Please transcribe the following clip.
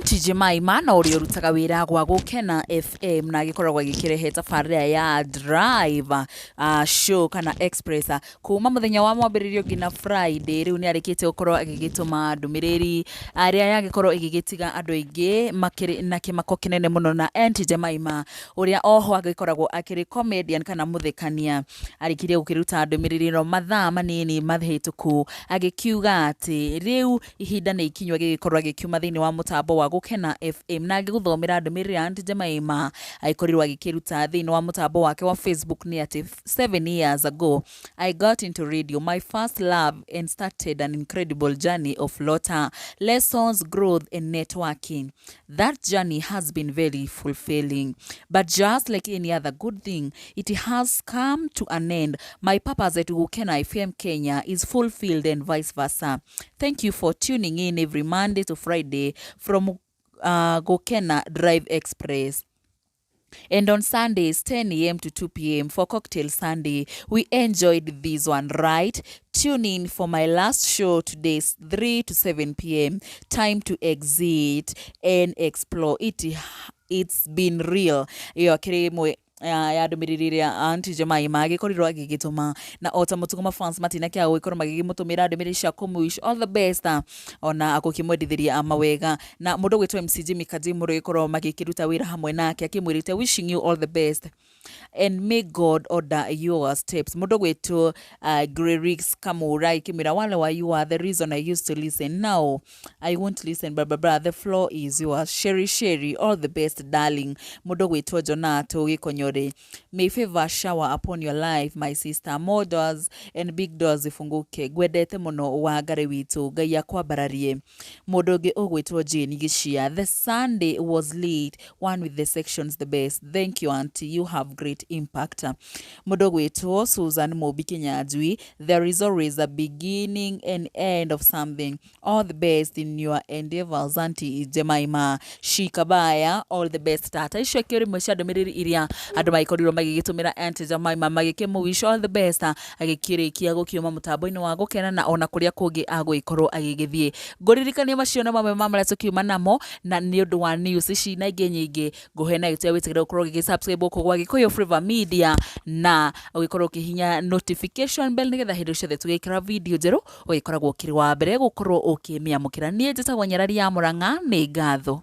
Aunty Jemima na ũrĩa ũrutaga wĩra gwa Gũkena FM na agĩkoragwo agĩkĩrehe tabarĩra ya Drive Show kana Express kuma mũthenya wa mwambĩrĩrio nginya Friday. Rĩu nĩ arĩkĩtie gũkorwo agĩgĩtũma ndũmĩrĩri ĩrĩa yagĩkorwo ĩgĩgĩtiga andũ aingĩ makĩrĩ na kĩmako kĩnene mũno. Na Aunty Jemima ũrĩa oho agĩkoragwo akĩrĩ comedian kana mũthekania arĩkirie gũkĩruta ndũmĩrĩri ĩno mathaa manini mahĩtũku, agĩkiuga atĩ rĩu ihinda nĩ ikinyu agĩgĩkorwo agĩkiuma thĩinĩ wa mũtambo wa Gũkena FM. Na ngĩgũthomera ndũmĩrĩri ya Aunty Jemima agĩkorirwo agĩkĩruta thĩinĩ wa mũtambo wake wa Facebook nĩ atĩ, "7 years ago I got into radio, my first love, and started an incredible journey of laughter, lessons, growth and networking. That journey has been very fulfilling, but just like any other good thing, it has come to an end. My purpose at Gukena FM Kenya is fulfilled and vice versa. Thank you for tuning in every Monday to Friday from Gukena Drive Express. And on Sundays, 10 a.m. to 2 p.m. for Cocktail Sunday. We enjoyed this one, right? Tune in for my last show today, 3 to 7 p.m. Time to exit and explore. It's been real." Ĩyo akĩrĩ ĩmwe ya ndũmĩrĩri ĩrĩa Aunty Jemima agĩkorirwo agĩgĩtũma, na o ta mũtugo mafans matinakĩaga gũgĩkorwo magĩgĩmũtũmĩra ndũmĩrĩri cia kũmũ-wish all the best, ona gũkĩmwendithĩria mawega. Na mũndũ ũgwĩtwo MC Jimmy Kajimu ũrĩa magĩkĩruta wĩra hamwe nake akĩmwĩrĩte, "Wishing you all the best and may God order your steps." Mũndũ gwĩtwo Grerix Kamura ikĩmwĩra, "Wale wa, you are the reason I used to listen. Now I won't listen, blah, blah, blah. The floor is yours. Sherry Sherry, all the best, darling." Mũndũ gwĩtwo Jonato Gĩkonyore, "May favor shower upon your life, my sister. More doors and big doors ifunguke. Ngwendete mũno wa Ngarĩ witũ. Ngai akwambararie." Mũndũ ũngĩ ũgwĩtwo Jane Gĩcia, "The Sunday was late one with the sections, the best. Thank you, auntie, you have great impact." Mũndũ ũgwĩtwo Susan Mũmbi Kinyanjui, "There is always a beginning and end of something. All the best in your endeavors, Auntie Jemima. Shikabaya, all the best, tata." Icio akĩrĩ imwe cia ndũmĩrĩri iria andũ magĩkorirwo magĩgĩtũmĩra Auntie Jemima magĩkĩmũ-wish all the best agĩkĩrĩkia gũkiuma mũtambo-inĩ wa Gũkena na ona kũrĩa kũngĩ agũgĩkorwo agĩgĩthiĩ. Ngũririkania macio nĩ mamwe ma marĩa tũkiuma namo, na nĩ ũndũ wa news ici na ingĩ nyingĩ, ngũhe na gĩtĩo wĩtĩkĩre gũkorwo ũgĩgĩ-subscribe gũkũ gwa Gĩkũyũ Flavour Media na ũgĩkorwo ũkĩhihinya notification bell, nĩgetha hĩndĩ ciothe tũgĩkĩra video njerũ ũgĩkoragwo ũkĩrĩ wa mbere gũkorwo ũkĩmĩamũkĩra. Niĩ njĩtagwo Nyarari ya Mũrang'a, nĩ ngatho.